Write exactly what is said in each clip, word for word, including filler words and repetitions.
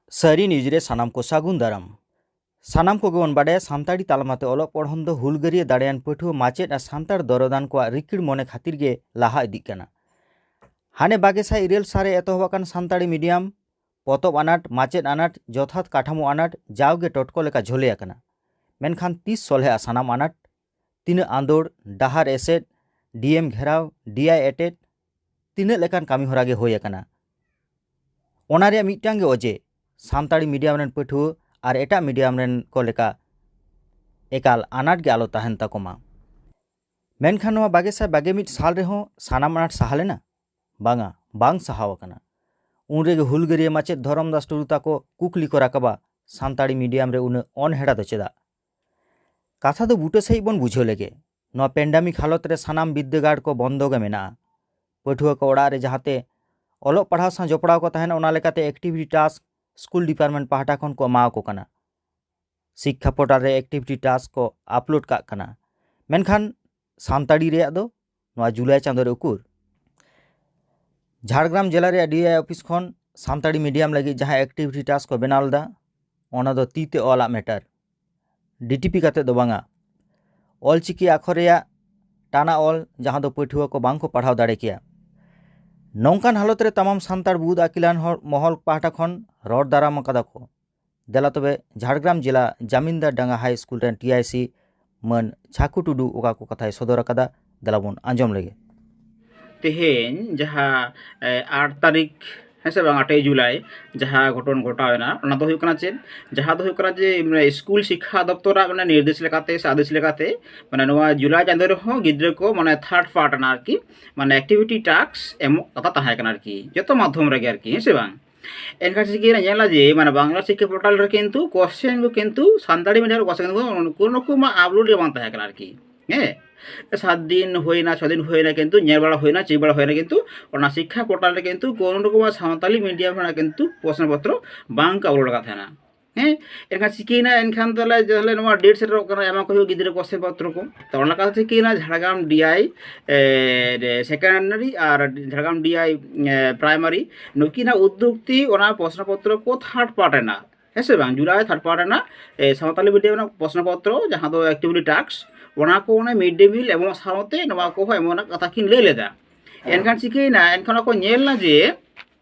ᱥᱟᱹᱨᱤ ᱱᱤᱭᱩᱡᱽ ᱨᱮ ᱥᱟᱱᱟᱢ ᱠᱚ ᱥᱟᱹᱜᱩᱱ ᱫᱟᱨᱟᱢ᱾ ᱥᱟᱱᱟᱢ ᱠᱚᱜᱮ ᱵᱚᱱ ᱵᱟᱰᱟᱭᱟ, ᱥᱟᱱᱛᱟᱲᱤ ᱛᱟᱞᱢᱟ ᱛᱮ ᱚᱞᱚᱜ ᱯᱚᱲᱦᱚᱱ ᱫᱚ ᱦᱩᱞᱜᱟᱹᱨᱤᱭᱟᱹ ᱫᱟᱲᱮᱭᱟᱱ ᱯᱟᱹᱴᱷᱩᱣᱟᱹ, ᱢᱟᱪᱮᱫ ᱟᱨ ᱥᱟᱱᱛᱟᱲ ᱫᱚᱨᱚᱫᱟᱱ ᱠᱚᱣᱟᱜ ᱨᱤᱠᱤᱲ ᱢᱚᱱᱮ ᱠᱷᱟᱹᱛᱤᱨ ᱜᱮ ᱞᱟᱦᱟ ᱤᱫᱤᱜ ᱠᱟᱱᱟ᱾ ᱦᱟᱱᱮ ᱵᱟᱜᱮ ᱥᱟᱭ ᱤᱨᱟᱹᱞ ᱥᱟᱞ ᱨᱮ ᱮᱛᱚᱦᱚᱵ ᱟᱠᱟᱱ ᱥᱟᱱᱛᱟᱲᱤ ᱢᱤᱰᱤᱭᱟᱢ, ᱯᱚᱛᱚᱵ ᱟᱱᱟᱴ, ᱢᱟᱪᱮᱫ ᱟᱱᱟᱴ, ᱡᱚᱛᱷᱟᱛ ᱠᱟᱴᱷᱟᱢᱳ ᱟᱱᱟᱴ ᱡᱟᱣᱜᱮ ᱴᱚᱴᱠᱚ ᱞᱮᱠᱟ ᱡᱷᱚᱞᱮ ᱟᱠᱟᱱᱟ᱾ ᱢᱮᱱᱠᱷᱟᱱ ᱛᱤᱥ ᱥᱚᱞᱦᱮᱜᱼᱟ ᱥᱟᱱᱟᱢ ᱟᱱᱟᱴ? ᱛᱤᱱᱟᱹᱜ ᱟᱸᱫᱳᱲ, ᱰᱟᱦᱟᱨ ᱮᱥᱮᱫ, ᱰᱤ ᱮᱢ ᱜᱷᱮᱨᱟᱣ, ᱰᱤ ᱟᱭ ᱮᱴᱮᱫ, ᱛᱤᱱᱟᱹᱜ ᱞᱮᱠᱟᱱ ᱠᱟᱹᱢᱤ ᱦᱚᱨᱟ ᱜᱮ ᱦᱩᱭ ᱟᱠᱟᱱᱟ᱾ ᱚᱱᱟ ᱨᱮᱭᱟᱜ ᱢᱤᱫᱴᱟᱝ ᱜᱮ ᱚᱡᱮ, ᱥᱟᱱᱛᱟᱲᱤ ᱢᱤᱰᱤᱭᱟᱢ ᱨᱮᱱ ᱯᱟᱹᱴᱷᱩᱣᱟᱹ ᱟᱨ ᱮᱴᱟᱜ ᱢᱤᱰᱤᱭᱟᱢ ᱨᱮᱱ ᱠᱚ ᱞᱮᱠᱟ ᱮᱠᱟᱞ ᱟᱱᱟᱴ ᱜᱮ ᱟᱞᱚ ᱛᱟᱦᱮᱱ ᱛᱟᱠᱚ ᱢᱟ᱾ ᱢᱮᱱᱠᱷᱟᱱ ᱱᱚᱣᱟ ᱵᱟᱜᱮ ᱥᱟᱭ ᱵᱟᱜᱮ ᱢᱤᱫ ᱥᱟᱞ ᱨᱮᱦᱚᱸ ᱥᱟᱱᱟᱢ ᱟᱱᱟᱴ ᱥᱟᱦᱟ ᱞᱮᱱᱟ? ᱵᱟᱝᱟ, ᱵᱟᱝ ᱥᱟᱦᱟᱣ ᱟᱠᱟᱱᱟ᱾ ᱩᱱ ᱨᱮᱜᱮ ᱦᱩᱞᱜᱟᱹᱨᱤᱭᱟᱹ ᱢᱟᱪᱮᱫ ᱫᱷᱚᱨᱚᱢ ᱫᱟᱥ ᱴᱩᱰᱩ ᱛᱟᱠᱚ ᱠᱩᱠᱞᱤ ᱠᱚ ᱨᱟᱠᱟᱵᱟ, "ᱥᱟᱱᱛᱟᱲᱤ ᱢᱤᱰᱤᱭᱟᱢ ᱨᱮ ᱩᱱᱟᱹᱜ ᱚᱱᱦᱮᱲᱟ ᱫᱚ ᱪᱮᱫᱟᱜ?" ᱠᱟᱛᱷᱟ ᱫᱚ ᱵᱩᱴᱟᱹ ᱥᱟᱺᱦᱤᱡ ᱵᱚᱱ ᱵᱩᱡᱷᱟᱹᱣ ᱞᱮᱜᱮ᱾ ᱱᱚᱣᱟ ᱯᱮᱱᱰᱟᱢᱤᱠ ᱦᱟᱞᱚᱛ ᱨᱮ ᱥᱟᱱᱟᱢ ᱵᱤᱨᱫᱟᱹᱜᱟᱲ ᱠᱚ ᱵᱚᱱᱫᱚ ᱜᱮ ᱢᱮᱱᱟᱜᱼᱟ᱾ ᱯᱟᱹᱴᱷᱩᱣᱟᱹ ᱠᱚ ᱚᱲᱟᱜ ᱨᱮ ᱡᱟᱦᱟᱸᱛᱮ ᱚᱞᱚᱜ ᱯᱟᱲᱦᱟᱣ ᱥᱟᱶ ᱡᱚᱯᱲᱟᱣ ᱠᱚ ᱛᱟᱦᱮᱱᱟ, ᱚᱱᱟ ᱞᱮᱠᱟᱛᱮ ᱮᱠᱴᱤᱵᱷᱤᱴᱤ ᱴᱟᱥᱠ ᱥᱠᱩᱞ ᱰᱤᱯᱟᱨᱴᱢᱮᱱᱴ ᱯᱟᱦᱴᱟ ᱠᱷᱚᱱ ᱠᱚ ᱮᱢᱟᱣᱟᱠᱚ ᱠᱟᱱᱟ᱾ ᱥᱤᱠᱠᱷᱟ ᱯᱳᱨᱴᱟᱞ ᱨᱮ ᱮᱠᱴᱤᱵᱷᱤᱴᱤ ᱴᱟᱥᱠ ᱠᱚ ᱟᱯᱞᱳᱰ ᱠᱟᱜ ᱠᱟᱱᱟ᱾ ᱢᱮᱱᱠᱷᱟᱱ ᱥᱟᱱᱛᱟᱲᱤ ᱨᱮᱭᱟᱜ ᱫᱚ ᱱᱚᱣᱟ ᱡᱩᱞᱟᱭ ᱪᱟᱸᱫᱳ ᱨᱮ ᱩᱠᱩᱨ? ᱡᱷᱟᱲᱜᱨᱟᱢ ᱡᱮᱞᱟ ᱨᱮᱭᱟᱜ ᱰᱤ ᱟᱭ ᱚᱯᱷᱤᱥ ᱠᱷᱚᱱ ᱥᱟᱱᱛᱟᱲᱤ ᱢᱤᱰᱤᱭᱟᱢ ᱞᱟᱹᱜᱤᱫ ᱡᱟᱦᱟᱸ ᱮᱠᱴᱤᱵᱷᱤᱴᱤ ᱴᱟᱥᱠ ᱠᱚ ᱵᱮᱱᱟᱣ ᱞᱮᱫᱟ, ᱚᱱᱟ ᱫᱚ ᱛᱤ ᱛᱮ ᱚᱞᱟᱜ ᱢᱮᱴᱟᱨ, ᱰᱤ ᱴᱤ ᱯᱤ ᱠᱟᱛᱮ ᱫᱚ ᱵᱟᱝᱟ᱾ ᱚᱞᱪᱤᱠᱤ ᱟᱠᱷᱚᱨ ᱨᱮᱭᱟᱜ ᱴᱟᱱᱟ ᱚᱞ, ᱡᱟᱦᱟᱸ ᱫᱚ ᱯᱟᱹᱴᱷᱩᱣᱟᱹ ᱠᱚ ᱵᱟᱝ ᱠᱚ ᱯᱟᱲᱦᱟᱣ ᱫᱟᱲᱮ ᱠᱮᱭᱟ᱾ ᱱᱚᱝᱠᱟᱱ ᱦᱟᱞᱚᱛ ᱨᱮ ᱛᱟᱢᱟᱢ ᱥᱟᱱᱛᱟᱲ ᱵᱩᱫ ᱟᱹᱠᱤᱞᱟᱱ ᱦᱚᱲ ᱢᱚᱦᱚᱞ ᱯᱟᱦᱴᱟ ᱠᱷᱚᱱ ᱨᱚᱲ ᱫᱟᱨᱟᱢ ᱟᱠᱟᱫᱟ ᱠᱚ᱾ ᱫᱮᱞᱟ ᱛᱚᱵᱮ ᱡᱷᱟᱲᱜᱨᱟᱢ ᱡᱮᱞᱟ ᱡᱟᱢᱤᱱᱫᱟᱨ ᱰᱟᱸᱜᱟ ᱦᱟᱭ ᱥᱠᱩᱞ ᱨᱮᱱ ᱴᱤ ᱟᱭ ᱥᱤ ᱢᱟᱹᱱ ᱪᱷᱟᱠᱩ ᱴᱩᱰᱩ ᱚᱠᱟ ᱠᱚ ᱠᱟᱛᱷᱟᱭ ᱥᱚᱫᱚᱨ ᱟᱠᱟᱫᱟ, ᱫᱮᱞᱟ ᱵᱚᱱ ᱟᱸᱡᱚᱢ ᱞᱮᱜᱮ᱾ ᱛᱮᱦᱮᱧ ᱡᱟᱦᱟᱸ, ᱮ, ᱟᱴ ᱛᱟᱹᱨᱤᱠᱷ, ᱦᱮᱸ ᱥᱮ ᱵᱟᱝ, ᱟᱴᱮᱭ ᱡᱩᱞᱟᱭ, ᱡᱟᱦᱟᱸ ᱜᱷᱚᱴᱚᱱ ᱜᱷᱚᱴᱟᱣ ᱮᱱᱟ, ᱚᱱᱟ ᱫᱚ ᱦᱩᱭᱩᱜ ᱠᱟᱱᱟ ᱪᱮᱫ? ᱡᱟᱦᱟᱸ ᱫᱚ ᱦᱩᱭᱩᱜ ᱠᱟᱱᱟ ᱡᱮ, ᱢᱟᱱᱮ, ᱥᱠᱩᱞ ᱥᱤᱠᱠᱷᱟ ᱫᱚᱯᱛᱚᱨᱟᱜ, ᱢᱟᱱᱮ, ᱱᱤᱨᱫᱮᱥ ᱞᱮᱠᱟᱛᱮ ᱥᱮ ᱟᱫᱮᱥ ᱞᱮᱠᱟᱛᱮ, ᱢᱟᱱᱮ, ᱱᱚᱣᱟ ᱡᱩᱞᱟᱭ ᱪᱟᱸᱫᱳ ᱨᱮᱦᱚᱸ ᱜᱤᱫᱽᱨᱟᱹ ᱠᱚ, ᱢᱟᱱᱮ, ᱛᱷᱟᱨᱰ ᱯᱟᱨᱴ ᱨᱮᱱᱟᱜ ᱟᱨᱠᱤ, ᱢᱟᱱᱮ, ᱮᱠᱴᱤᱵᱷᱤᱴᱤ ᱴᱟᱥᱠ ᱮᱢᱚᱜ ᱠᱟᱛᱷᱟ ᱛᱟᱦᱮᱸ ᱠᱟᱱᱟ ᱟᱨᱠᱤ, ᱡᱚᱛᱚ ᱢᱟᱫᱽᱫᱷᱚᱢ ᱨᱮᱜᱮ ᱟᱨᱠᱤ, ᱦᱮᱸ ᱥᱮ ᱵᱟᱝ? ᱮᱱᱠᱷᱟᱱ ᱪᱤᱠᱟᱹᱭᱮᱱᱟ, ᱧᱮᱞᱟ ᱡᱮ, ᱢᱟᱱᱮ, ᱵᱟᱝᱞᱟ ᱥᱤᱠᱠᱷᱟ ᱯᱳᱨᱴᱟᱞ ᱨᱮ ᱠᱤᱱᱛᱩ ᱠᱚᱥᱪᱮᱱ ᱠᱚ ᱠᱤᱱᱛᱩ ᱥᱟᱱᱛᱟᱲᱤ ᱢᱤᱰᱤᱭᱟᱢ ᱨᱮ ᱠᱚᱥᱪᱮᱱ ᱠᱚ ᱠᱳᱱᱳ ᱨᱚᱠᱚᱢᱟᱜ ᱟᱯᱞᱳᱰ ᱜᱮ ᱵᱟᱝ ᱛᱟᱦᱮᱸ ᱠᱟᱱᱟ ᱟᱨᱠᱤ᱾ ᱦᱮᱸ, ᱥᱟᱛ ᱫᱤᱱ ᱦᱩᱭᱱᱟ, ᱪᱷᱚ ᱫᱤᱱ ᱦᱩᱭᱱᱟ, ᱠᱤᱱᱛᱩ ᱧᱮᱞ ᱵᱟᱲᱟ ᱦᱩᱭᱱᱟ, ᱪᱮᱠ ᱵᱟᱲᱟ ᱦᱩᱭᱱᱟ, ᱠᱤᱱᱛᱩ ᱚᱱᱟ ᱥᱤᱠᱠᱷᱟ ᱯᱳᱨᱴᱟᱞ ᱨᱮ ᱠᱤᱱᱛᱩ ᱠᱳᱱᱳ ᱨᱚᱠᱚᱢᱟᱜ ᱥᱟᱱᱛᱟᱲᱤ ᱢᱤᱰᱤᱭᱟᱢ ᱨᱮᱱᱟᱜ ᱠᱤᱱᱛᱩ ᱯᱨᱚᱥᱱᱚ ᱯᱚᱛᱨᱚ ᱵᱟᱝ ᱠᱚ ᱟᱯᱞᱳᱰ ᱟᱠᱟᱫ ᱛᱟᱦᱮᱱᱟ᱾ ᱦᱮᱸ, ᱮᱱᱠᱷᱟᱱ ᱪᱤᱠᱟᱹᱭᱮᱱᱟ? ᱮᱱᱠᱷᱟᱱ ᱛᱟᱦᱚᱞᱮ ᱡᱟᱦᱟᱸ ᱱᱚᱣᱟ ᱰᱮᱴ ᱥᱮᱴᱮᱨᱚᱜ ᱠᱟᱱᱟ, ᱮᱢᱟ ᱠᱚ ᱦᱩᱭᱩᱜ ᱜᱤᱫᱽᱨᱟᱹ ᱠᱚ ᱯᱨᱚᱥᱱᱚ ᱯᱚᱛᱨᱚ ᱠᱚ᱾ ᱛᱚ ᱚᱱᱟ ᱞᱮᱠᱟᱛᱮ ᱪᱤᱠᱟᱹᱭᱮᱱᱟ, ᱡᱷᱟᱲᱜᱨᱟᱢ ᱰᱤ ᱟᱭ ᱥᱮᱠᱮᱱᱰᱟᱨᱤ ᱟᱨ ᱡᱷᱟᱲᱜᱨᱟᱢ ᱰᱤ ᱟᱭ ᱯᱨᱟᱭᱢᱟᱨᱤ, ᱱᱩᱠᱤᱱᱟᱜ ᱩᱫᱽᱫᱳᱜᱽ ᱛᱮ ᱚᱱᱟ ᱯᱨᱚᱥᱱᱚ ᱯᱚᱛᱨᱚ ᱠᱚ ᱛᱷᱟᱨᱰ ᱯᱟᱨᱴ ᱮᱱᱟ, ᱦᱮᱸ ᱥᱮ ᱵᱟᱝ? ᱡᱩᱞᱟᱭ ᱛᱷᱟᱨᱰ ᱯᱟᱨᱴ ᱨᱮᱱᱟᱜ ᱮ, ᱥᱟᱱᱛᱟᱞᱤ ᱢᱤᱰᱤᱭᱟᱢ ᱨᱮᱱᱟᱜ ᱯᱨᱚᱥᱱᱚ ᱯᱚᱛᱨᱚ, ᱡᱟᱦᱟᱸ ᱫᱚ ᱮᱠᱴᱤᱵᱷᱤᱴᱤ ᱴᱟᱥᱠ, ᱚᱱᱟ ᱠᱚ ᱚᱱᱮ ᱢᱤᱰ ᱰᱮ ᱢᱤᱞ ᱮᱢᱚᱜ ᱥᱟᱶᱛᱮ ᱱᱚᱣᱟ ᱠᱚᱦᱚᱸ ᱮᱢᱚᱜ ᱨᱮᱱᱟᱜ ᱠᱟᱛᱷᱟ ᱠᱤᱱ ᱞᱟᱹᱭ ᱞᱮᱫᱟ᱾ ᱮᱱᱠᱷᱟᱱ ᱪᱤᱠᱟᱹᱭᱮᱱᱟ? ᱮᱱᱠᱷᱟᱱ ᱚᱱᱟ ᱠᱚ ᱧᱮᱞ ᱮᱱᱟ ᱡᱮ,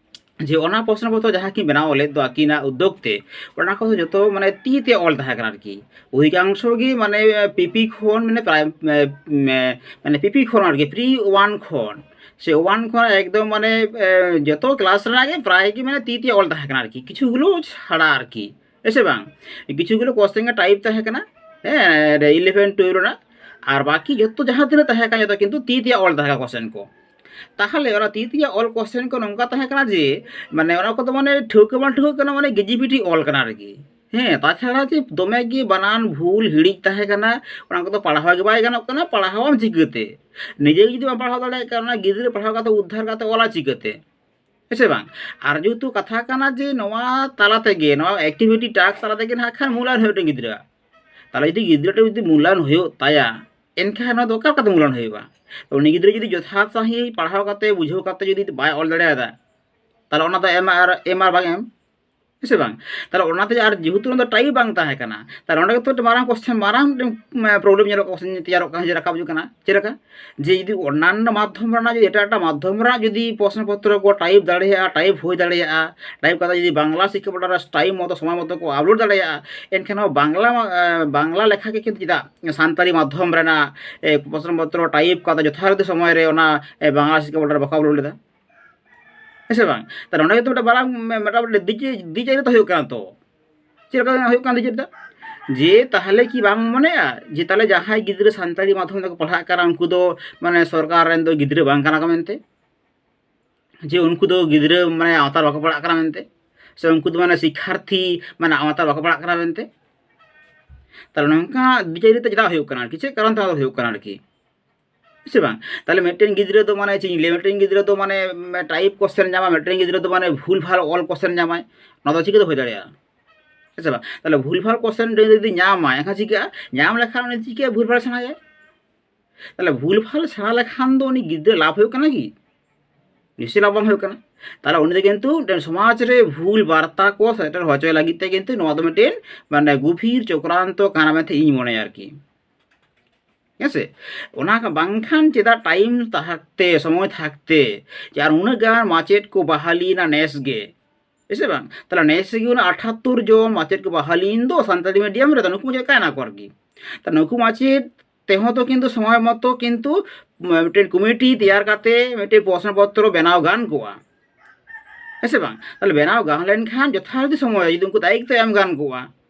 ᱡᱮ ᱚᱱᱟ ᱯᱨᱚᱥᱱᱚ ᱯᱚᱛᱨᱚ ᱡᱟᱦᱟᱸ ᱠᱤᱱ ᱵᱮᱱᱟᱣ ᱞᱮᱫ ᱫᱚ ᱟᱹᱠᱤᱱᱟᱜ ᱩᱫᱽᱫᱳᱜᱽ ᱛᱮ, ᱚᱱᱟ ᱠᱚᱫᱚ ᱡᱚᱛᱚ ᱢᱟᱱᱮ ᱛᱤ ᱛᱮ ᱚᱞ ᱛᱟᱦᱮᱸ ᱠᱟᱱᱟ ᱟᱨᱠᱤ᱾ ᱚᱫᱷᱤᱠᱟᱝᱥᱚ ᱜᱮ ᱢᱟᱱᱮ ᱯᱤᱯᱤ ᱠᱷᱚᱱ, ᱢᱟᱱᱮ ᱯᱨᱟᱭ-, ᱢᱟᱱᱮ ᱯᱤᱯᱤ ᱠᱷᱚᱱ ᱟᱨᱠᱤ, ᱯᱨᱤ ᱳᱣᱟᱱ ᱠᱷᱚᱱ ᱥᱮ ᱳᱣᱟᱱ ᱠᱷᱚᱱ ᱮᱠᱫᱚᱢ ᱢᱟᱱᱮ, ᱮ, ᱡᱚᱛᱚ ᱠᱞᱟᱥ ᱨᱮᱱᱟᱜ ᱜᱮ ᱯᱨᱟᱭ ᱜᱮ ᱢᱟᱱᱮ ᱛᱤ ᱛᱮ ᱚᱞ ᱛᱟᱦᱮᱸ ᱠᱟᱱᱟ ᱟᱨᱠᱤ, ᱠᱤᱪᱷᱩ ᱜᱩᱞᱳ ᱪᱷᱟᱲᱟ ᱟᱨᱠᱤ, ᱦᱮᱸ ᱥᱮ ᱵᱟᱝ? ᱠᱤᱪᱷᱩ ᱜᱩᱞᱳ ᱠᱚᱥᱪᱮᱱ ᱜᱮ ᱴᱟᱭᱤᱯ ᱛᱟᱦᱮᱸ ᱠᱟᱱᱟ, ᱦᱮᱸ, ᱤᱞᱮᱵᱷᱮᱱ ᱴᱩᱭᱮᱞᱵᱷ ᱨᱮᱱᱟᱜ᱾ ᱟᱨ ᱵᱟᱠᱤ ᱡᱚᱛᱚ ᱡᱟᱦᱟᱸ ᱛᱤᱱᱟᱹᱜ ᱛᱟᱦᱮᱸ ᱠᱟᱱᱟ, ᱡᱚᱛᱚ ᱠᱤᱱᱛᱩ ᱛᱤ ᱛᱮ ᱚᱞ ᱛᱟᱦᱮᱸ ᱠᱟᱱᱟ ᱠᱚᱥᱪᱮᱱ ᱠᱚ᱾ ᱛᱟᱦᱚᱞᱮ ᱚᱱᱟ ᱛᱤ ᱛᱮ ᱚᱞ ᱠᱚᱥᱪᱮᱱ ᱠᱚ ᱱᱚᱝᱠᱟ ᱛᱟᱦᱮᱸ ᱠᱟᱱᱟ ᱡᱮ, ᱢᱟᱱᱮ ᱚᱱᱟ ᱠᱚᱫᱚ ᱢᱟᱱᱮ ᱴᱷᱟᱹᱣᱠᱟᱹ ᱵᱟᱝ ᱴᱷᱟᱹᱣᱠᱟᱹᱜ ᱠᱟᱱᱟ, ᱢᱟᱱᱮ ᱜᱤᱡᱤ ᱯᱤᱴᱤ ᱚᱞ ᱠᱟᱱᱟ ᱟᱨᱠᱤ᱾ ᱦᱮᱸ, ᱛᱟᱪᱷᱟᱲᱟ ᱡᱮ ᱫᱚᱢᱮ ᱜᱮ ᱵᱟᱱᱟᱱ ᱵᱷᱩᱞ ᱦᱤᱲᱤᱡ ᱛᱟᱦᱮᱸ ᱠᱟᱱᱟ, ᱚᱱᱟ ᱠᱚᱫᱚ ᱯᱟᱲᱦᱟᱣ ᱜᱮ ᱵᱟᱭ ᱜᱟᱱᱚᱜ ᱠᱟᱱᱟ, ᱯᱟᱲᱦᱟᱣᱟᱢ ᱪᱤᱠᱟᱹᱛᱮ? ᱱᱤᱡᱮ ᱜᱮ ᱡᱩᱫᱤ ᱵᱟᱢ ᱯᱟᱲᱦᱟᱣ ᱫᱟᱲᱮᱭᱟᱜ ᱠᱟᱱᱟ, ᱚᱱᱟ ᱜᱤᱫᱽᱨᱟᱹ ᱯᱟᱲᱦᱟᱣ ᱠᱟᱛᱮ ᱩᱫᱽᱫᱷᱟᱨ ᱠᱟᱛᱮ ᱚᱞᱟ ᱪᱤᱠᱟᱹᱛᱮ? ᱦᱮᱸ ᱥᱮ ᱵᱟᱝ? ᱟᱨ ᱡᱮᱦᱮᱛᱩ ᱠᱟᱛᱷᱟ ᱠᱟᱱᱟ ᱡᱮ ᱱᱚᱣᱟ ᱛᱟᱞᱟ ᱛᱮᱜᱮ, ᱱᱚᱣᱟ ᱮᱠᱴᱤᱵᱷᱤᱴᱤ ᱴᱟᱥᱠ ᱛᱟᱞᱟ ᱛᱮᱜᱮ ᱱᱟᱦᱟᱜ ᱠᱷᱟᱱ ᱢᱩᱞᱟᱭᱚᱱ ᱦᱩᱭᱩᱜ ᱢᱤᱫᱴᱮᱱ ᱜᱤᱫᱽᱨᱟᱹ᱾ ᱛᱟᱦᱚᱞᱮ ᱡᱩᱫᱤ ᱜᱤᱫᱽᱨᱟᱹ ᱴᱷᱮᱱ ᱡᱩᱫᱤ ᱢᱩᱞᱟᱭᱚᱱ ᱦᱩᱭᱩᱜ ᱛᱟᱭᱟ, ᱮᱱᱠᱷᱟᱱ ᱱᱚᱣᱟ ᱫᱚ ᱚᱠᱟ ᱞᱮᱠᱟᱛᱮ ᱢᱩᱞᱟᱭᱚᱱ ᱦᱩᱭᱩᱜᱼᱟ? ᱛᱚ ᱩᱱᱤ ᱜᱤᱫᱽᱨᱟᱹ ᱡᱩᱫᱤ ᱡᱚᱛᱷᱟᱛ ᱥᱟᱺᱦᱤᱡ ᱯᱟᱲᱦᱟᱣ ᱠᱟᱛᱮ, ᱵᱩᱡᱷᱟᱹᱣ ᱠᱟᱛᱮ ᱡᱩᱫᱤ ᱵᱟᱭ ᱚᱞ ᱫᱟᱲᱮᱭᱟᱫᱟ, ᱛᱟᱦᱚᱞᱮ ᱚᱱᱟ ᱫᱚ ᱮᱢ ᱟᱨ, ᱮᱢ ᱟᱨ ᱵᱟᱝ ᱮᱢ, ᱦᱮᱸ ᱥᱮ ᱵᱟᱝ? ᱛᱟᱦᱚᱞᱮ ᱚᱱᱟᱛᱮ ᱟᱨ ᱡᱮᱦᱮᱛᱩ ᱚᱱᱟ ᱫᱚ ᱴᱟᱭᱤᱯ ᱵᱟᱝ ᱛᱟᱦᱮᱸ ᱠᱟᱱᱟ, ᱛᱟᱦᱚᱞᱮ ᱚᱸᱰᱮ ᱜᱮᱛᱚ ᱢᱤᱫᱴᱮᱱ ᱢᱟᱨᱟᱝ ᱠᱚᱥᱪᱮᱱ, ᱢᱟᱨᱟᱝ ᱢᱤᱫᱴᱮᱱ, ᱮ, ᱯᱨᱚᱵᱞᱮᱢ ᱧᱮᱞᱚᱜ ᱠᱟᱱᱟ, ᱛᱮᱭᱟᱨᱚᱜ ᱠᱟᱱᱟ, ᱡᱮ ᱨᱟᱠᱟᱵ ᱦᱤᱡᱩᱜ ᱠᱟᱱᱟ᱾ ᱪᱮᱫ ᱞᱮᱠᱟ? ᱡᱮ ᱡᱩᱫᱤ ᱚᱱᱱᱟᱱᱱᱚ ᱢᱟᱫᱽᱫᱷᱚᱢ ᱨᱮᱱᱟᱜ ᱡᱩᱫᱤ ᱮᱴᱟᱜ ᱮᱴᱟᱜ ᱢᱟᱫᱽᱫᱷᱚᱢ ᱨᱮᱱᱟᱜ ᱡᱩᱫᱤ ᱯᱨᱚᱥᱱᱚ ᱯᱚᱛᱨᱚ ᱠᱚ ᱴᱟᱭᱤᱯ ᱫᱟᱲᱮᱭᱟᱜᱼᱟ, ᱴᱟᱭᱤᱯ ᱦᱩᱭ ᱫᱟᱲᱮᱭᱟᱜᱼᱟ, ᱴᱟᱭᱤᱯ ᱠᱟᱛᱮ ᱡᱩᱫᱤ ᱵᱟᱝᱞᱟ ᱥᱤᱠᱠᱷᱟ ᱯᱳᱨᱴᱟᱞ ᱨᱮ ᱴᱟᱭᱤᱢ ᱢᱚᱛᱚ, ᱥᱚᱢᱚᱭ ᱢᱚᱛᱚ ᱠᱚ ᱟᱯᱞᱳᱰ ᱫᱟᱲᱮᱭᱟᱜᱼᱟ, ᱮᱱᱠᱷᱟᱱ ᱦᱚᱸ ᱵᱟᱝᱞᱟ ᱢᱟ-, ᱮ, ᱵᱟᱝᱞᱟ ᱞᱮᱠᱷᱟ ᱜᱮ ᱠᱤᱱᱛᱩ ᱪᱮᱫᱟᱜ ᱥᱟᱱᱛᱟᱲᱤ ᱢᱟᱫᱽᱫᱷᱚᱢ ᱨᱮᱱᱟᱜ, ᱮ, ᱯᱨᱚᱥᱱᱚ ᱯᱚᱛᱨᱚ ᱴᱟᱭᱤᱯ ᱠᱟᱛᱮ ᱡᱚᱛᱷᱟᱛ ᱥᱚᱢᱚᱭ ᱨᱮ ᱚᱱᱟ, ᱮ, ᱵᱟᱝᱞᱟ ᱥᱤᱠᱠᱷᱟ ᱯᱳᱨᱴᱟᱞ ᱨᱮ ᱵᱟᱠᱚ ᱟᱯᱞᱳᱰ ᱞᱮᱫᱟ? ᱦᱮᱸ ᱥᱮ ᱵᱟᱝ? ᱛᱟᱦᱞᱮ ᱚᱸᱰᱮ ᱜᱮᱛᱚ ᱢᱤᱫᱴᱟᱝ ᱢᱟᱨᱟᱝ ᱢᱮ-, ᱢᱤᱫᱴᱟᱝ ᱢᱤᱫᱴᱟᱝ ᱫᱤᱠ-, ᱫᱤᱠ ᱟᱹᱨᱤ ᱛᱚ ᱦᱩᱭᱩᱜ ᱠᱟᱱᱟ ᱛᱚ᱾ ᱪᱮᱫ ᱞᱮᱠᱟ ᱦᱩᱭᱩᱜ ᱠᱟᱱᱟ ᱫᱤᱠ ᱟᱹᱨᱤ ᱫᱚ? ᱡᱮ ᱛᱟᱦᱞᱮ ᱠᱤ ᱵᱟᱝ ᱢᱚᱱᱮᱜᱼᱟ ᱡᱮ ᱛᱟᱦᱞᱮ ᱡᱟᱦᱟᱸᱭ ᱜᱤᱫᱽᱨᱟᱹ ᱥᱟᱱᱛᱟᱲᱤ ᱢᱟᱫᱽᱫᱷᱚᱢ ᱛᱮᱠᱚ ᱯᱟᱲᱦᱟᱜ ᱠᱟᱱᱟ, ᱩᱱᱠᱩ ᱫᱚ ᱢᱟᱱᱮ ᱥᱚᱨᱠᱟᱨ ᱨᱮᱱ ᱫᱚ ᱜᱤᱫᱽᱨᱟᱹ ᱵᱟᱝ ᱠᱟᱱᱟ ᱠᱚ ᱢᱮᱱᱛᱮ? ᱡᱮ ᱩᱱᱠᱩ ᱫᱚ ᱜᱤᱫᱽᱨᱟᱹ ᱢᱟᱱᱮ ᱟᱣᱛᱟ ᱨᱮ ᱵᱟᱠᱚ ᱯᱟᱲᱦᱟᱜ ᱠᱟᱱᱟ ᱢᱮᱱᱛᱮ? ᱥᱮ ᱩᱱᱠᱩ ᱫᱚ ᱢᱟᱱᱮ ᱥᱤᱠᱠᱷᱟᱨᱛᱷᱤ ᱢᱟᱱᱮ ᱟᱣᱛᱟ ᱨᱮ ᱵᱟᱠᱚ ᱯᱟᱲᱦᱟᱜ ᱠᱟᱱᱟ ᱢᱮᱱᱛᱮ? ᱛᱟᱦᱞᱮ ᱱᱚᱝᱠᱟ ᱵᱤᱪᱟᱹᱨ ᱛᱮ ᱪᱮᱫᱟᱜ ᱦᱩᱭᱩᱜ ᱠᱟᱱᱟ ᱟᱨᱠᱤ? ᱪᱮᱫ ᱠᱟᱨᱚᱱ ᱛᱮ ᱱᱚᱣᱟ ᱫᱚ ᱦᱩᱭᱩᱜ ᱠᱟᱱᱟ ᱟᱨᱠᱤ? ᱦᱮᱸ ᱥᱮ ᱵᱟᱝ? ᱛᱟᱦᱞᱮ ᱢᱤᱫᱴᱮᱱ ᱜᱤᱫᱽᱨᱟᱹ ᱫᱚ ᱢᱟᱱᱮ ᱪᱮᱫ ᱤᱧ ᱞᱟᱹᱭᱟ, ᱢᱤᱫᱴᱮᱱ ᱜᱤᱫᱽᱨᱟᱹ ᱫᱚ ᱢᱟᱱᱮ ᱴᱟᱭᱤᱯ ᱠᱚᱥᱪᱮᱱ ᱧᱟᱢᱟ, ᱢᱤᱫᱴᱮᱱ ᱜᱤᱫᱽᱨᱟᱹ ᱫᱚ ᱢᱟᱱᱮ ᱵᱷᱩᱞ ᱵᱷᱟᱞ ᱚᱞ ᱠᱚᱥᱪᱮᱱ ᱧᱟᱢᱟᱭ, ᱱᱚᱣᱟ ᱫᱚ ᱪᱤᱠᱟᱹᱛᱮ ᱦᱩᱭ ᱫᱟᱲᱮᱭᱟᱜᱼᱟ? ᱦᱮᱸ ᱥᱮ ᱵᱟᱝ? ᱛᱟᱦᱚᱞᱮ ᱵᱷᱩᱞ ᱵᱷᱟᱞ ᱠᱚᱥᱪᱮᱱ ᱡᱩᱫᱤ ᱧᱟᱢᱟᱭ, ᱮᱱᱠᱷᱟᱱ ᱪᱤᱠᱟᱹᱜᱼᱟ? ᱧᱟᱢ ᱞᱮᱠᱷᱟᱱ ᱩᱱᱤ ᱪᱤᱠᱟᱹᱭᱟ? ᱵᱷᱩᱞ ᱵᱷᱟᱞ ᱥᱮᱬᱟᱭᱟᱭ᱾ ᱛᱟᱦᱚᱞᱮ ᱵᱷᱩᱞ ᱵᱷᱟᱞ ᱥᱮᱬᱟ ᱞᱮᱠᱷᱟᱱ ᱫᱚ ᱩᱱᱤ ᱜᱤᱫᱽᱨᱟᱹ ᱞᱟᱵᱷ ᱦᱩᱭᱩᱜ ᱠᱟᱱᱟ ᱠᱤ? ᱱᱤᱥᱪᱚᱭ ᱞᱟᱵᱷ ᱵᱟᱝ ᱦᱩᱭᱩᱜ ᱠᱟᱱᱟ᱾ ᱛᱟᱦᱚᱞᱮ ᱩᱱᱤ ᱫᱚ ᱠᱤᱱᱛᱩ ᱢᱤᱫᱴᱮᱱ ᱥᱚᱢᱟᱡᱽ ᱨᱮ ᱵᱷᱩᱞ ᱵᱟᱨᱛᱟ ᱠᱚ ᱥᱮᱴᱮᱨ ᱦᱚᱪᱚᱭ ᱞᱟᱹᱜᱤᱫ ᱛᱮ ᱠᱤᱱᱛᱩ ᱱᱚᱣᱟ ᱫᱚ ᱢᱤᱫᱴᱮᱱ ᱢᱟᱱᱮ ᱜᱩᱵᱷᱤᱨ ᱪᱚᱠᱨᱟᱱᱛᱚ ᱠᱟᱱᱟ ᱢᱮᱱᱛᱮ ᱤᱧ ᱢᱚᱱᱮᱭᱟ ᱟᱨᱠᱤ᱾ ᱦᱮᱸ ᱥᱮ? ᱚᱱᱟ ᱠᱚ ᱵᱟᱝᱠᱷᱟᱱ ᱪᱮᱫᱟᱜ ᱴᱟᱭᱤᱢ ᱛᱟᱦᱮᱸ ᱛᱮ, ᱥᱚᱢᱚᱭ ᱛᱷᱟᱠᱛᱮ, ᱡᱮ ᱟᱨ ᱩᱱᱟᱹᱜ ᱜᱟᱱ ᱢᱟᱪᱮᱫ ᱠᱚ ᱵᱟᱦᱟᱞᱤᱭᱮᱱᱟ ᱱᱮᱥ ᱜᱮ, ᱦᱮᱸ ᱥᱮ ᱵᱟᱝ? ᱛᱟᱦᱚᱞᱮ ᱱᱮᱥ ᱜᱮ ᱚᱱᱟ ᱟᱴᱷᱟᱛᱛᱳᱨ ᱡᱚᱱ ᱢᱟᱪᱮᱫ ᱠᱚ ᱵᱟᱦᱟᱞᱤᱭᱮᱱ ᱫᱚ ᱥᱟᱱᱛᱟᱲᱤ ᱢᱤᱰᱤᱭᱟᱢ ᱨᱮ, ᱛᱟᱦᱚᱞᱮ ᱱᱩᱠᱩ ᱢᱟᱪᱮᱫ ᱚᱠᱟᱭᱮᱱᱟ ᱠᱚ ᱟᱨᱠᱤ? ᱛᱟᱦᱚᱞᱮ ᱱᱩᱠᱩ ᱢᱟᱪᱮᱫ ᱛᱮᱦᱚᱸ ᱫᱚ ᱠᱤᱱᱛᱩ ᱥᱚᱢᱚᱭ ᱢᱚᱛᱚ ᱠᱤᱱᱛᱩ ᱢᱤᱫᱴᱮᱱ ᱠᱚᱢᱤᱴᱤ ᱛᱮᱭᱟᱨ ᱠᱟᱛᱮ ᱢᱤᱫᱴᱮᱱ ᱯᱨᱚᱥᱱᱚ ᱯᱚᱛᱨᱚ ᱵᱮᱱᱟᱣ ᱜᱟᱱ ᱠᱚᱜᱼᱟ, ᱦᱮᱸ ᱥᱮ ᱵᱟᱝ? ᱛᱟᱦᱚᱞᱮ ᱵᱮᱱᱟᱣ ᱜᱟᱱ ᱞᱮᱱᱠᱷᱟᱱ ᱡᱚᱛᱷᱟᱛ ᱡᱩᱫᱤ ᱥᱚᱢᱚᱭ ᱡᱩᱫᱤ ᱩᱱᱠᱩ ᱫᱟᱭᱤᱛᱛᱚ ᱮᱢ ᱜᱟᱱ ᱠᱚᱜᱼᱟ,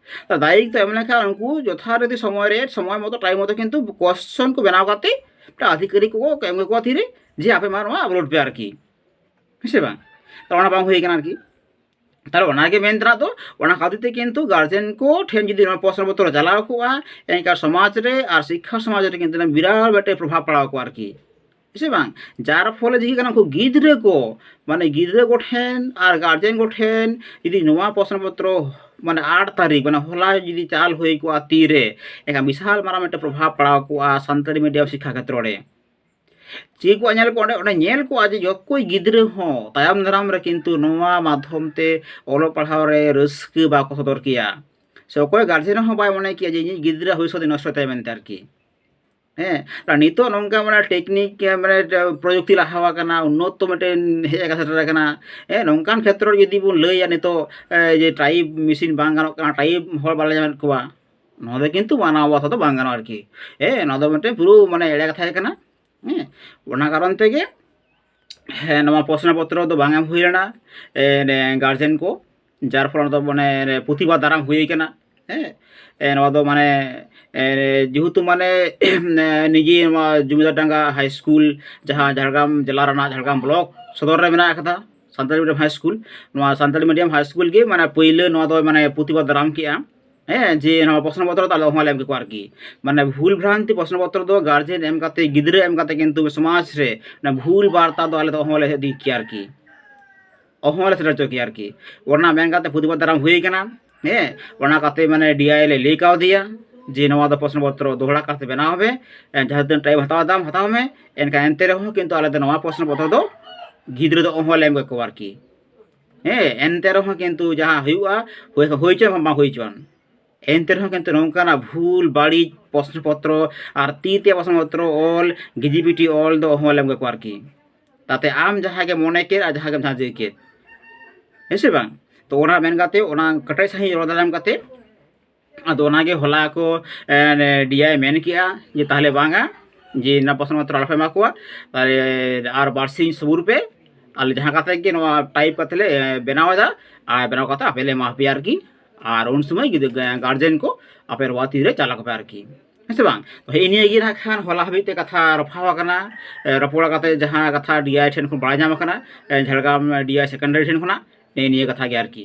ᱛᱟᱦᱚᱞᱮ ᱫᱟᱭᱤᱛᱛᱚ ᱮᱢ ᱞᱮᱱᱠᱷᱟᱱ ᱩᱱᱠᱩ ᱡᱚᱛᱷᱟᱛ ᱡᱩᱫᱤ ᱥᱚᱢᱚᱭ ᱨᱮ ᱥᱚᱢᱚᱭ ᱢᱚᱛᱚ ᱴᱟᱭᱤᱢ ᱢᱚᱛᱚ ᱠᱤᱱᱛᱩ ᱠᱚᱥᱪᱮᱱ ᱠᱚ ᱵᱮᱱᱟᱣ ᱠᱟᱛᱮ ᱢᱤᱫᱴᱟᱝ ᱟᱫᱷᱤᱠᱟᱨᱤᱠ ᱠᱚ ᱮᱢ ᱠᱚᱣᱟ ᱛᱤᱨᱮ, ᱡᱮ ᱟᱯᱮ ᱢᱟ ᱱᱚᱣᱟ ᱟᱯᱞᱳᱰ ᱯᱮ ᱟᱨᱠᱤ, ᱦᱮᱸ ᱥᱮ ᱵᱟᱝ? ᱛᱟᱦᱚᱞᱮ ᱚᱱᱟ ᱵᱟᱝ ᱦᱩᱭ ᱠᱟᱱᱟ ᱟᱨᱠᱤ᱾ ᱛᱟᱦᱚᱞᱮ ᱚᱱᱟᱜᱮ ᱢᱮᱱ ᱛᱮᱱᱟᱜ ᱫᱚ, ᱚᱱᱟ ᱠᱷᱟᱹᱛᱤᱨ ᱛᱮ ᱠᱤᱱᱛᱩ ᱜᱟᱨᱡᱮᱱ ᱠᱚ ᱴᱷᱮᱱ ᱡᱩᱫᱤ ᱱᱚᱣᱟ ᱯᱨᱚᱥᱱᱚ ᱯᱚᱛᱨᱚ ᱪᱟᱞᱟᱣ ᱠᱚᱜᱼᱟ, ᱮᱱᱠᱷᱟᱱ ᱥᱚᱢᱟᱡᱽ ᱨᱮ ᱟᱨ ᱥᱤᱠᱠᱷᱟ ᱥᱚᱢᱟᱡᱽ ᱨᱮ ᱠᱤᱱᱛᱩ ᱵᱤᱨᱟᱴ ᱢᱤᱫᱴᱮᱱ ᱯᱨᱚᱵᱷᱟᱵᱽ ᱯᱟᱲᱟᱣ ᱠᱚᱜᱼᱟ ᱟᱨᱠᱤ, ᱦᱮᱸ ᱥᱮ ᱵᱟᱝ? ᱡᱟᱨ ᱯᱷᱚᱞᱮ ᱪᱤᱠᱟᱹᱜ ᱠᱟᱱᱟ, ᱩᱱᱠᱩ ᱜᱤᱫᱽᱨᱟᱹ ᱠᱚ, ᱢᱟᱱᱮ ᱜᱤᱫᱽᱨᱟᱹ ᱠᱚᱴᱷᱮᱱ ᱟᱨ ᱜᱟᱨᱡᱮᱱ ᱠᱚᱴᱷᱮᱱ ᱡᱩᱫᱤ ᱱᱚᱣᱟ ᱯᱨᱚᱥᱱᱚ ᱯᱚᱛᱨᱚ ᱢᱟᱱᱮ ᱟᱴ ᱛᱟᱹᱨᱤᱠᱷ, ᱢᱟᱱᱮ ᱦᱚᱞᱟ ᱡᱩᱫᱤ ᱪᱟᱞ ᱦᱩᱭ ᱠᱚᱜᱼᱟ ᱛᱤᱨᱮ, ᱮᱱᱠᱷᱟᱱ ᱵᱤᱥᱟᱞ ᱢᱟᱨᱟᱝ ᱢᱤᱫᱴᱮᱱ ᱯᱨᱚᱵᱷᱟᱵᱽ ᱯᱟᱲᱟᱣ ᱠᱚᱜᱼᱟ ᱥᱟᱱᱛᱟᱲᱤ ᱢᱤᱰᱤᱭᱟᱢ ᱥᱤᱠᱠᱷᱟ ᱠᱷᱮᱛᱨᱚ ᱨᱮ᱾ ᱪᱮᱫ ᱠᱚ ᱧᱮᱞ ᱠᱚᱜᱼᱟ ᱚᱸᱰᱮ? ᱚᱸᱰᱮ ᱧᱮᱞ ᱠᱚᱜᱼᱟ ᱡᱮ ᱚᱠᱚᱭ ᱜᱤᱫᱽᱨᱟᱹ ᱦᱚᱸ ᱛᱟᱭᱚᱢ ᱫᱟᱨᱟᱢ ᱨᱮ ᱠᱤᱱᱛᱩ ᱱᱚᱣᱟ ᱢᱟᱫᱽᱫᱷᱚᱢ ᱛᱮ ᱚᱞᱚᱜ ᱯᱟᱲᱦᱟᱣ ᱨᱮ ᱨᱟᱹᱥᱠᱟᱹ ᱵᱟᱠᱚ ᱥᱚᱫᱚᱨ ᱠᱮᱭᱟ, ᱥᱮ ᱚᱠᱚᱭ ᱜᱟᱨᱡᱮᱱ ᱦᱚᱸ ᱵᱟᱭ ᱢᱚᱱᱮ ᱠᱮᱭᱟ ᱡᱮ ᱤᱧᱤᱡ ᱜᱤᱫᱽᱨᱟᱹ ᱵᱷᱚᱵᱤᱥᱥᱚᱛ ᱱᱚᱥᱴᱚ ᱛᱟᱭᱟ ᱢᱮᱱᱛᱮ ᱟᱨᱠᱤ᱾ ᱦᱮᱸ, ᱟᱨ ᱱᱤᱛᱚᱜ ᱱᱚᱝᱠᱟ ᱢᱟᱱᱮ ᱴᱮᱠᱱᱤᱠ, ᱢᱟᱱᱮ ᱯᱨᱚᱡᱩᱠᱛᱤ ᱞᱟᱦᱟ ᱟᱠᱟᱱᱟ, ᱩᱱᱱᱚᱛᱚ ᱢᱤᱫᱴᱮᱱ ᱦᱮᱡ ᱟᱠᱟᱱᱟ, ᱥᱮᱴᱮᱨ ᱟᱠᱟᱱᱟ᱾ ᱦᱮᱸ, ᱱᱚᱝᱠᱟᱱ ᱠᱷᱮᱛᱨᱚ ᱨᱮ ᱡᱩᱫᱤ ᱵᱚᱱ ᱞᱟᱹᱭᱟ ᱱᱤᱛᱚᱜ, ᱮ, ᱡᱮ ᱴᱟᱭᱤᱯ ᱢᱮᱥᱤᱱ ᱵᱟᱝ ᱜᱟᱱᱚᱜ ᱠᱟᱱᱟ, ᱴᱟᱭᱤᱯ ᱦᱚᱲ ᱵᱟᱞᱮ ᱧᱟᱢᱮᱫ ᱠᱚᱣᱟ, ᱱᱚᱣᱟ ᱫᱚ ᱠᱤᱱᱛᱩ ᱢᱟᱱᱟᱣ ᱵᱟᱛᱟᱣ ᱫᱚ ᱵᱟᱝ ᱜᱟᱱᱚᱜᱼᱟ ᱟᱨᱠᱤ᱾ ᱦᱮᱸ, ᱱᱚᱣᱟ ᱫᱚ ᱢᱤᱫᱴᱮᱱ ᱯᱩᱨᱟᱹ ᱢᱟᱱᱮ ᱮᱲᱮ ᱠᱟᱛᱷᱟ ᱜᱮ ᱠᱟᱱᱟ᱾ ᱦᱮᱸ, ᱚᱱᱟ ᱠᱟᱨᱚᱱ ᱛᱮᱜᱮ, ᱦᱮᱸ, ᱱᱚᱣᱟ ᱯᱨᱚᱥᱱᱚ ᱯᱚᱛᱨᱚ ᱫᱚ ᱵᱟᱝ ᱮᱢ ᱦᱩᱭ ᱞᱮᱱᱟ, ᱮ, ᱱᱮ, ᱜᱟᱨᱡᱮᱱ ᱠᱚ, ᱡᱟᱨ ᱯᱷᱚᱞᱚᱱ ᱫᱚ ᱢᱟᱱᱮ ᱨᱮ ᱯᱨᱚᱛᱤᱵᱟᱫ ᱫᱟᱨᱟᱢ ᱦᱩᱭ ᱠᱟᱱᱟ᱾ ᱦᱮᱸ, ᱮ, ᱱᱚᱣᱟ ᱫᱚ ᱢᱟᱱᱮ, ᱮ, ᱡᱮᱦᱮᱛᱩ ᱢᱟᱱᱮ ᱱᱤᱡᱮ ᱱᱚᱣᱟ ᱡᱩᱢᱤᱫᱟᱨ ᱰᱟᱸᱜᱟ ᱦᱟᱭ ᱥᱠᱩᱞ, ᱡᱟᱦᱟᱸ ᱡᱷᱟᱲᱜᱨᱟᱢ ᱡᱮᱞᱟ ᱨᱮᱱᱟᱜ ᱡᱷᱟᱲᱜᱨᱟᱢ ᱵᱞᱚᱠ ᱥᱚᱫᱚᱨ ᱨᱮ ᱢᱮᱱᱟᱜ ᱟᱠᱟᱫᱟ ᱥᱟᱱᱛᱟᱲᱤ ᱢᱤᱰᱤᱭᱟᱢ ᱦᱟᱭ ᱥᱠᱩᱞ᱾ ᱱᱚᱣᱟ ᱥᱟᱱᱛᱟᱲᱤ ᱢᱤᱰᱤᱭᱟᱢ ᱦᱟᱭ ᱥᱠᱩᱞ ᱜᱮ ᱢᱟᱱᱮ ᱯᱳᱭᱞᱳ ᱱᱚᱣᱟ ᱫᱚ ᱢᱟᱱᱮ ᱯᱨᱚᱛᱤᱵᱟᱫ ᱫᱟᱨᱟᱢ ᱠᱮᱜᱼᱟ᱾ ᱦᱮᱸ, ᱡᱮ ᱱᱚᱣᱟ ᱯᱨᱚᱥᱱᱚ ᱯᱚᱛᱨᱚ ᱫᱚ ᱟᱞᱮ ᱚᱦᱚᱸᱞᱮ ᱮᱢ ᱠᱮᱠᱚᱣᱟ ᱟᱨᱠᱤ᱾ ᱢᱟᱱᱮ ᱵᱷᱩᱞ ᱵᱷᱨᱟᱱᱛᱤ ᱯᱨᱚᱥᱱᱚ ᱯᱚᱛᱨᱚ ᱫᱚ ᱜᱟᱨᱡᱮᱱ ᱮᱢ ᱠᱟᱛᱮ, ᱜᱤᱫᱽᱨᱟᱹ ᱮᱢ ᱠᱟᱛᱮ ᱠᱤᱱᱛᱩ ᱥᱚᱢᱟᱡᱽ ᱨᱮ ᱚᱱᱟ ᱵᱷᱩᱞ ᱵᱟᱨᱛᱟ ᱫᱚ ᱟᱞᱮ ᱫᱚ ᱚᱦᱚᱸᱞᱮ ᱤᱫᱤ ᱠᱮᱭᱟ ᱟᱨᱠᱤ, ᱚᱦᱚᱸᱞᱮ ᱥᱮᱴᱮᱨ ᱦᱚᱪᱚ ᱠᱮᱭᱟ ᱟᱨᱠᱤ᱾ ᱚᱱᱟ ᱢᱮᱱ ᱠᱟᱛᱮ ᱯᱨᱚᱛᱤᱵᱟᱫ ᱫᱟᱨᱟᱢ ᱦᱩᱭ ᱠᱟᱱᱟ᱾ ᱦᱮᱸ, ᱚᱱᱟ ᱠᱟᱛᱮ ᱢᱟᱱᱮ ᱰᱤ ᱟᱭ ᱞᱮ ᱞᱟᱹᱭ ᱠᱟᱣᱫᱮᱭᱟ ᱡᱮ ᱱᱚᱣᱟ ᱫᱚ ᱯᱨᱚᱥᱱᱚ ᱯᱚᱛᱨᱚ ᱫᱚᱦᱲᱟ ᱠᱟᱛᱮ ᱵᱮᱱᱟᱣ ᱢᱮ, ᱡᱟᱦᱟᱸ ᱛᱤᱱᱟᱹᱜ ᱴᱟᱭᱤᱢ ᱦᱟᱛᱟᱣ ᱫᱟᱢ ᱦᱟᱛᱟᱣ ᱢᱮ, ᱮᱱᱠᱷᱟᱱ ᱮᱱᱛᱮ ᱨᱮᱦᱚᱸ ᱠᱤᱱᱛᱩ ᱟᱞᱮ ᱫᱚ ᱱᱚᱣᱟ ᱯᱨᱚᱥᱱᱚ ᱯᱚᱛᱨᱚ ᱫᱚ ᱜᱤᱫᱽᱨᱟᱹ ᱫᱚ ᱚᱦᱚᱸ ᱞᱮ ᱮᱢ ᱠᱟᱠᱚᱣᱟ ᱟᱨᱠᱤ᱾ ᱦᱮᱸ, ᱮᱱᱛᱮ ᱨᱮᱦᱚᱸ ᱠᱤᱱᱛᱩ ᱡᱟᱦᱟᱸ ᱦᱩᱭᱩᱜᱼᱟ, ᱦᱩᱭ ᱦᱩᱭ ᱦᱚᱪᱚᱱ ᱵᱟᱝ ᱦᱩᱭ ᱦᱚᱪᱚᱱ, ᱮᱱᱛᱮ ᱨᱮᱦᱚᱸ ᱠᱤᱱᱛᱩ ᱱᱚᱝᱠᱟᱱᱟᱜ ᱵᱷᱩᱞ ᱵᱟᱹᱲᱤᱡ ᱯᱨᱚᱥᱱᱚ ᱯᱚᱛᱨᱚ ᱟᱨ ᱛᱤ ᱛᱮ ᱯᱨᱚᱥᱱᱚ ᱯᱚᱛᱨᱚ ᱚᱞ, ᱜᱤᱡᱤ ᱯᱤᱴᱤ ᱚᱞ ᱫᱚ ᱚᱦᱚᱸ ᱞᱮ ᱮᱢ ᱠᱟᱠᱚᱣᱟ ᱟᱨᱠᱤ᱾ ᱛᱟᱛᱮ ᱟᱢ ᱡᱟᱦᱟᱸ ᱜᱮ ᱢᱚᱱᱮ ᱠᱮᱫ ᱟᱨ ᱡᱟᱦᱟᱸ ᱜᱮᱢ ᱡᱟᱦᱟᱸ ᱡᱮ ᱠᱮᱫ, ᱦᱮᱸ ᱥᱮ ᱵᱟᱝ? ᱛᱚ ᱚᱱᱟ ᱢᱮᱱ ᱠᱟᱛᱮ ᱚᱱᱟ ᱠᱮᱴᱮᱡ ᱥᱟᱺᱦᱤᱡ ᱨᱚᱲ ᱫᱟᱲᱟᱢ ᱠᱟᱛᱮ, ᱟᱫᱚ ᱚᱱᱟᱜᱮ ᱦᱚᱞᱟ ᱠᱚ ᱰᱤ ᱟᱭ ᱢᱮᱱ ᱠᱮᱜᱼᱟ ᱡᱮ ᱛᱟᱦᱚᱞᱮ ᱵᱟᱝᱟ, ᱡᱮ ᱚᱱᱟ ᱯᱨᱚᱥᱱᱚ ᱯᱚᱛᱨᱚ ᱟᱞᱚᱯᱮ ᱮᱢᱟ ᱠᱚᱣᱟ, ᱛᱟᱦᱚᱞᱮ ᱟᱨ ᱵᱟᱨᱥᱤᱧ ᱥᱚᱵᱩᱨ ᱯᱮ, ᱟᱞᱮ ᱡᱟᱦᱟᱸ ᱠᱟᱛᱮ ᱜᱮ ᱱᱚᱣᱟ ᱴᱟᱭᱤᱯ ᱠᱟᱛᱮ ᱞᱮ ᱮ, ᱵᱮᱱᱟᱣ ᱮᱫᱟ, ᱟᱨ ᱵᱮᱱᱟᱣ ᱠᱟᱛᱮ ᱟᱯᱮ ᱞᱮ ᱮᱢᱟ ᱯᱮᱭᱟ ᱟᱨᱠᱤ᱾ ᱟᱨ ᱩᱱ ᱥᱚᱢᱚᱭ ᱜᱤᱫᱽᱨᱟᱹ ᱜᱟᱨᱡᱮᱱ ᱠᱚ ᱟᱯᱮ ᱱᱚᱣᱟ ᱛᱤᱨᱮ ᱪᱟᱞᱟᱜ ᱯᱮ ᱟᱨᱠᱤ, ᱦᱮᱸ ᱥᱮ ᱵᱟᱝ? ᱛᱚ ᱦᱮᱸ, ᱱᱤᱭᱟᱹ ᱜᱮ ᱱᱟᱦᱟᱜ ᱠᱷᱟᱱ ᱦᱚᱞᱟ ᱦᱟᱹᱵᱤᱡ ᱛᱮ ᱠᱟᱛᱷᱟ ᱨᱚᱯᱷᱟ ᱟᱠᱟᱱᱟ᱾ ᱮ, ᱨᱚᱯᱚᱲ ᱠᱟᱛᱮ ᱡᱟᱦᱟᱸ ᱠᱟᱛᱷᱟ ᱰᱤ ᱟᱭ ᱴᱷᱮᱱ ᱠᱷᱚᱱ ᱵᱟᱲᱟᱭ ᱧᱟᱢ ᱟᱠᱟᱱᱟ, ᱮ, ᱡᱷᱟᱲᱜᱨᱟᱢ ᱰᱤ ᱟᱭ ᱥᱮᱠᱮᱱᱰᱟᱨᱤ ᱴᱷᱮᱱ ᱠᱷᱚᱱᱟᱜ, ᱱᱮᱜᱼᱮ ᱱᱤᱭᱟᱹ ᱠᱟᱛᱷᱟ ᱜᱮ ᱟᱨᱠᱤ᱾